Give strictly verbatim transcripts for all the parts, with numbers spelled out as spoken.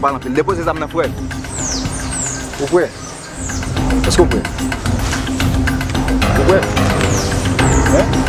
Pale anpil. Depoze zam nan, frè. Ou prè? Èske w prè? Ou prè? Hein?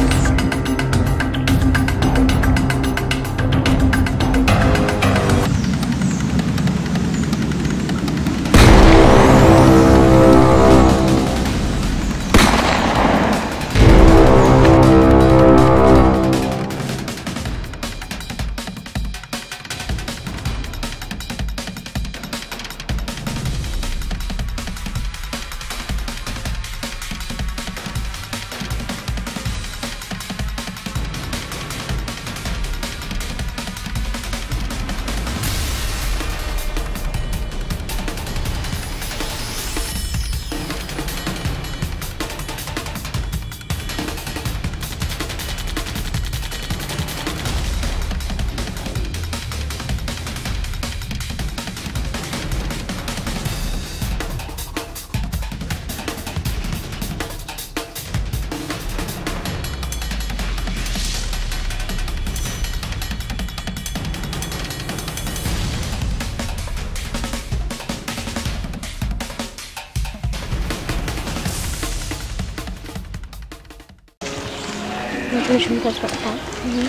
Mwen toujou mwen pase pa.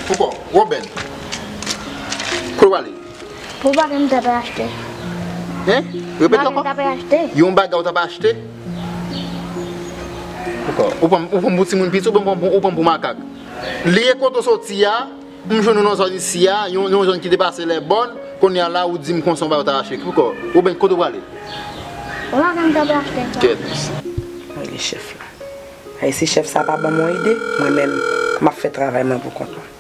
Poukò? Woben. Kote w ale? Pou bagay m t ap achte. Hein? Repete ankò. Bagay m t ap achte. Yon bagay ou t ap achte? Poukò? Ou pran, ou pran pou timoun piti, ou pran, ou pran pou makak. Li e kote w soti a, m jwenn ou nan zòn isi a, yon, yon zòn ki te pase lè bòn, kounye a la ou di m konsa yon bagay ou t ap achte. Poukò? Woben, kote w prale? Ou pa konn sa pou achte sa. Kèt. Mwen rele chèf la. Ay, si chèf sa pa ban m yon ide, mwen menm, m ap fè travay mwen pou kont mwen.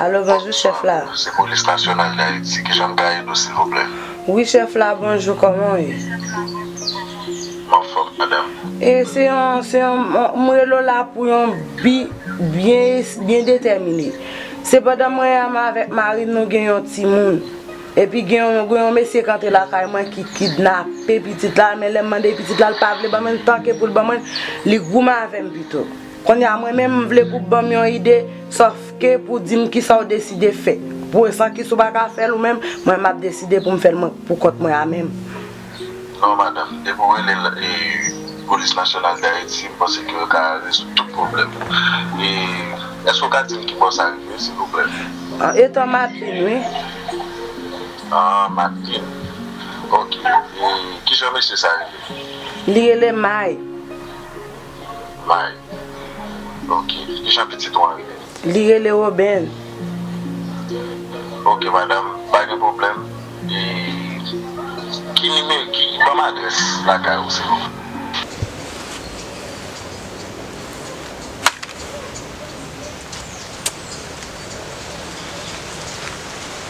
Alo, bonjou, chèf la. Se Polis Nasyonal d Ayiti, kijan m ka ede w, silvouplè? Wi, chèf la, bonjou, kòman w ye? M anfòm, madanm. E se yon, se yon, m rele w la pou yon bi byen, byen detèmine. Se pandan mwen menm avèk mari m, nou gen yon timoun. Epi gen yon, gen yon mesye k antre lakay mwen ki kidnape pitit la, men lè m mande pitit la, l pa vle ban mwen, tanke pou l ban mwen, li goumen avè m pito. Kounye a, mwen menm, m vle pou w ban m yon ide, sòf ke pou w di m kisa w deside fè. Pou enstansman ou pa ka fè l ou menm, mwen, m ap deside pou m fè l mwen, pou kont mwen a menm. Non, madanm, depi w rele l, e, Polis Nasyonal d Ayiti, m panse ke yo ka rezoud tout pwoblèm. E, èske w ka di m ki bò sa rive, silvouplè? An, etan Madlin, wi. Ah, Madlin. Ok. E, kijan mesye sa rele? Li rele May. May. Ok. Kijan pitit ou an rele? Li rele Woben. Ok, madanm, pa gen pwoblèm. E ki nime-, ki, ban m adrès lakay ou, silvouplè.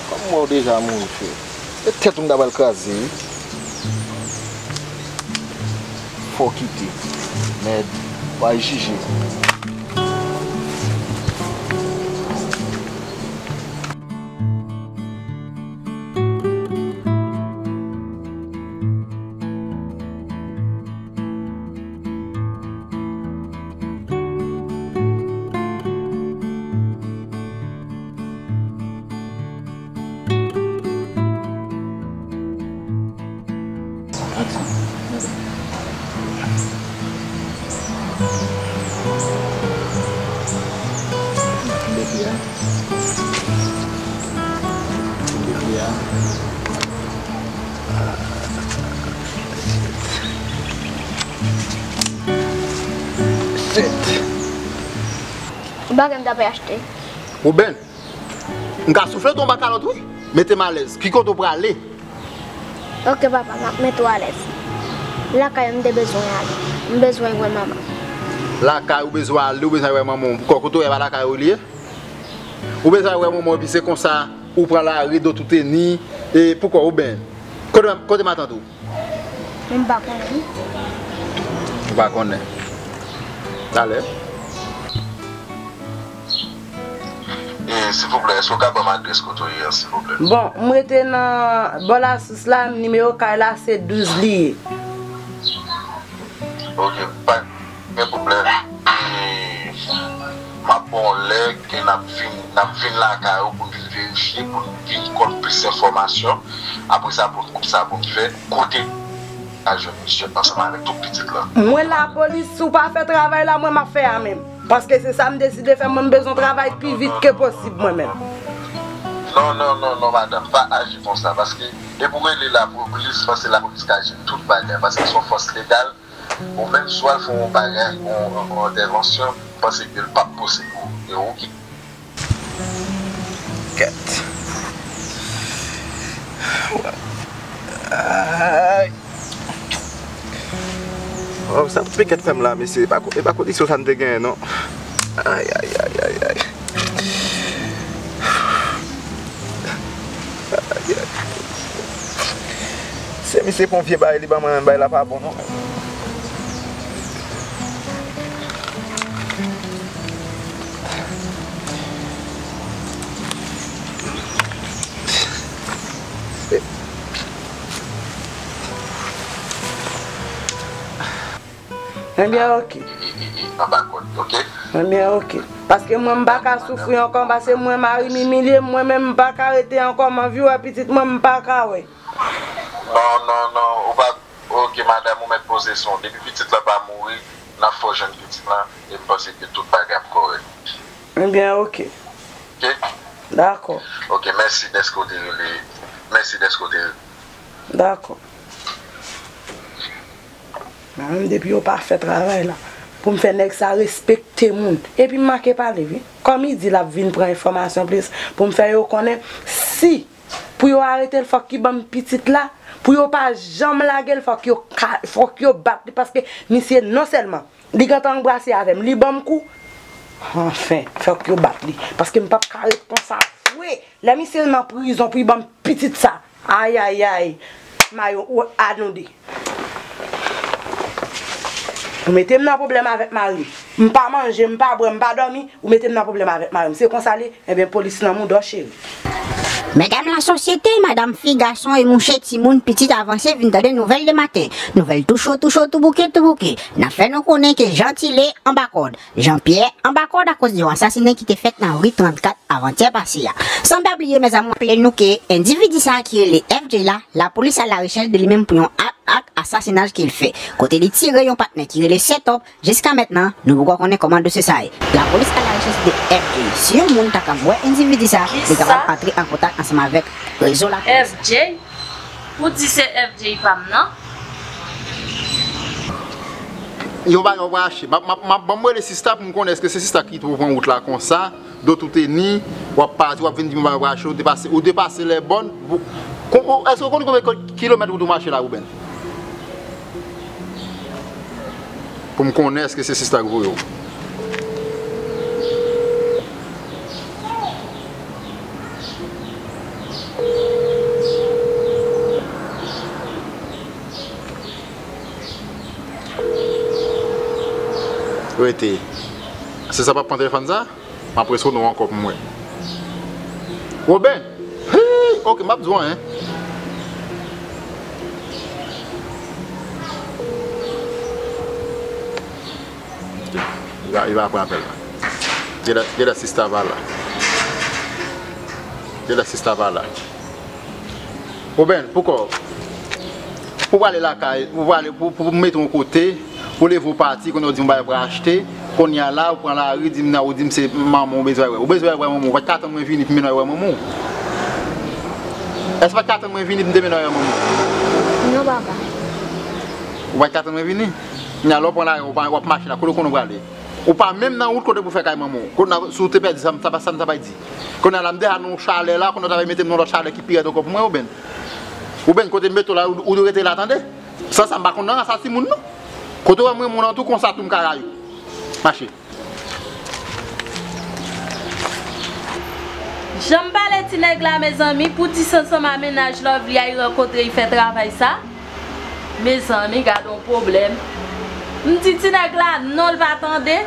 Kòm mwen deja mouri, frè. E tèt ou m ta pral kraze, wi. Fò kite. Mèd, w a jije. Shit. Bagay m t ap achte. Woben, m ka soufle w tou anba kalòt wi. Mete m alèz. Ki kote w prale? Ok papa, m ap mete w alèz. Lakay ou m te bezwen ale. M bezwen wè manman. Lakay ou bezwen ale, ou bezwen wè manman w. Poukò kote w ye pa lakay ou li ye? Ou bezwen wè manman w epi se konsa ou pran lari, do tou teni. E poukò Woben? Kote, kote matant ou? Mwen m pa konnen. Ou pa konnen. Talè. E, silvouplè, èske w ka ban m adrès kote w ye an, silvouplè? Bon, m rete nan bò lasous la, nimewo kay la se douz li ye. Ok, pa gen pwoblèm. E, m ap ba w lè ke n ap vin, n ap vin lakay ou pou n vin verifye. mache pou n vin konn plis enfòmasyon. Apre sa, pou n, sa pou n fè, kote a jwenn misye ansanm avèk tout pitit lan. Mwen lapolis, si w pa fè travay la, mwen m ap fè a menm. Paske se sa m deside fè, mwen m bezwen travay pi vit ke posib mwen menm. Non, non, non, non, madanm, pa aji konsa, paske depi w rele lapolis, paske lapolis ka jere tout bagay, paske se yon fòs legal, ou menm si w al fè yon bagay, yon, yon entèvansyon, m panse ke l p ap posib ou, e ou ki Kèt. Ay. Oh, sa tout pekèt fè m la, mesye. E pa ko-, e pa kondisyon sa m te genyen, non. Ay, ay, ay, ay, ay. Ay, ay. Se misye pran vye bay, li ban mwen menm bay la pa bon, non. Ebyen, oke. Anba kòd, oke? Ebyen, oke. Paske mwen, m pa ka soufri ankò, paske mwen, mari m imilye m, mwen menm, m pa ka rete ankò, m anvi wè pitit mwen, m pa ka wè. Non, non, non, ou pa, oke, madanm, ou mèt poze son. Depi pitit lan pa mouri, n ap fè w jwenn pitit lan, e m panse ke tout bagay ap kòrèk. Ebyen, oke. Oke? Dakò. Oke, mèsi dèske w te rele. Mèsi dèske w te rele. Dakò. Mwen menm, depi yo pa fè travay la, pou m fè nèg sa respekte moun. Epi m manke pale, wi. Kòm li di l ap vin pran enfòmasyon plis, pou m fè yo konnen si pou yo arete l, fòk li ban m pitit la, pou yo pa janm lage l, fòk yo ka, fòk yo bat li, paske misye non sèlman li gentan anbrase avè m, li ban m kou. Anfen, fòk yo bat li, paske m p ap ka ret konsa vre. Lè misye nan prizon pou li ban m pitit sa, ayayay, mayo ou anonde. Ou mete m nan pwoblèm avèk mari m. M pa manje, m pa bwè, m pa dòmi, ou mete m nan pwoblèm avèk mari m. Se konsa l ye? Ebyen, polis nan mouda w, cheri. Medam lasosyete, madanm, fi, gason e mouche, timoun, pitit, avanse vin tande nouvèl de maten. Nouvèl tou cho, tou cho, tou bouke, tou bouke. N ap fè nou konnen ke Jean Tillet anba kòd. Jean Pierre anba kòd akoz de yon asasinen ki te fèt nan ri trannkat avantyè pase a. San pa bliye, mezanmi, raple nou ke endividi sa a ki rele F J la, lapolis a larechèch de li menm pou yon ak, ak asasinaj ke l fè, kote li tire yon patnè ki rele Setòp. Jiska mentnan, nou poko konnen kòman dosye sa ye. Lapolis a larechèch de F J. Si yon moun ta kab wè endividi sa, li kapab antre an kontak ansanm avèk rezo lapolis. F J? Ou di se F J pa m nan? Yon bagay w pa achte. M ap, m ap, m ap, ban m rele sista pou m konnen èske se sista ki tou pran wout la konsa, do tou teni, w ap pati, w ap vin di m yon bagay w pa achte, ou depase, ou depase lè bòn. Ou, ou, èske w konn konbyen kilomèt wout ou mache la, Ruben? Pou m konnen èske se sista k voye w. Rete. Se sa p ap pran telefòn sa? M ap resonn ou ankò pou m wè. Woben! Hey! Oke, m ap di w anyen. Li va, li va pran apèl la. Genlè, genlè sista pa la. Genlè sista pa la. Woben, poukò? Pou w prale lakay, pou w prale, pou, pou mete yon kote, pou leve w pati, kounye a w di m bagay pou achte, kounye a la, ou pran lari, di m nan, ou di m se manman w bezwen wè. Ou bezwen wè manman w, ou pa t ka tann mwen vini pou m vin wè manman w? Èske w pa t ka tann mwen vini pou m te vin wè manman w? Non, papa. Ou pa t ka tann mwen vini? Kounye a la, w pran lari, w pa, w ap mache la, kote w konnen w prale? Ou pa menm nan wout kote pou fè kay manman w. Kounye a, si w te pèdi sa, sa, sa m ta bay di. Kounye a la, m deja nan yon chalè la, kounye a w ta bay mete m nan lòt chalè ki pi rèd ankò pou mwen, Woben. Woben, kote m mete w la, ou, ou dwe rete la, tande? San sa, m pa konn nan rasa timoun, non. Kote w wè mwen, moun an tou konsa, tou m ka rayi w. Mache. Jan m pale ti nèg la, mezanmi, pou di se ansanm a mennaj Lovely a, li rankontre, li fè travay sa. Mezanmi, gad on pwoblèm. M di ti nèg la non, l pa tande.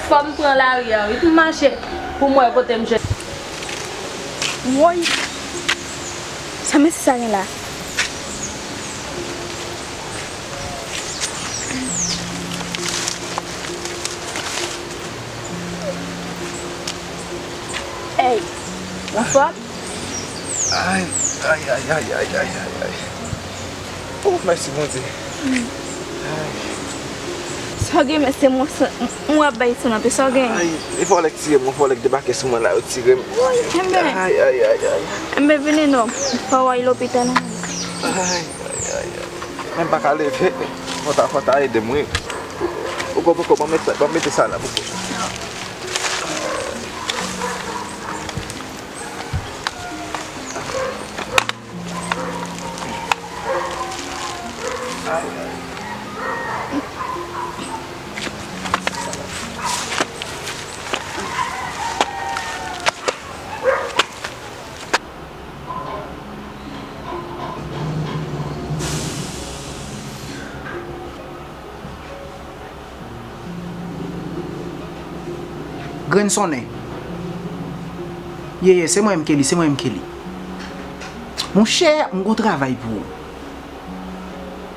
Fò m pran lari a, wi, pou m mache, pou m wè kote m jwenn. Woy! Sa mesye sa gen la? Ou fòt? Ay, ay, ay, ay, ay, ay, ay, ay. Oh, mèsi Bondye. Ay. Sa w gen, men se mwen, se mwen ap bay ti nanpe, sa w gen? Ay, e fò lèk tire m, fò lèk debake sou mwen la, yo tire m. Enben. Ay, ay, ay, ay. Enben, vini non. Fò w al lopital. Ay, ay, ay, ay. Men m pa ka leve. Fò ta, fò ta ede m, wi. Poko, poko, ban m mete, ban m mete sa la, poko. Grenn sonnen. Ye, ye, se mwen menm Kelly, se mwen menm Kelly. Monchè, m gon travay pou ou.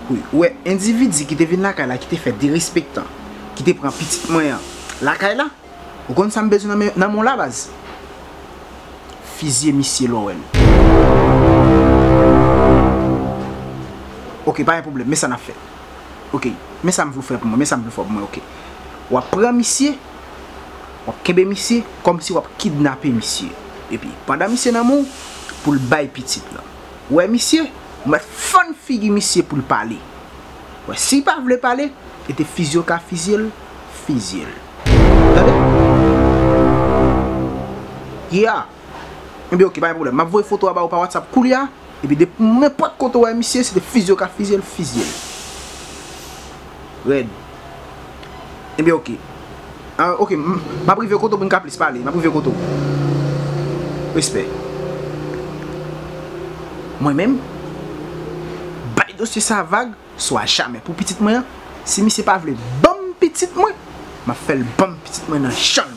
Wi, ou wè, endividi ki te vin lakay la, ki te fè derespektan, ki te pran pitit mwen an lakay la, ou konn sa m bezwen nan men, nan men w la, baz? Fizye misye lè w wè l. Ok, pa gen pwoblèm, men sa n ap fè. Ok, men sa m vle w fè pou mwen, men sa m vle w fè pou mwen, ok. W ap pran misye, w ap kenbe misye, kòmsi w ap kidnape misye. Epi, pandan misye nan men w, pou l bay pitit lan. Ou wè misye, ou mèt fann figi misye pou l pale. Ou wè, si l pa vle pale, e te fizye w ka fizye l, fizye l. Tande? Yeah. Ebyen, ok, pa gen pwoblèm. M ap voye foto a ba ou pa WhatsApp koulye a. Epi depi nenpòt kote w wè misye, se te fizye w ka fizye l, fizye l. Rèd. Ebyen, ok. Ah, ok, m, m ap rive kote w pou n ka plis pale. M ap rive kote w. Respè. Mwen menm, bay dosye sa vag, swa jamè. Pou pitit mwen an, si misye pa vle ban m pitit mwen, m ap fè l ban m pitit mwen nan janm.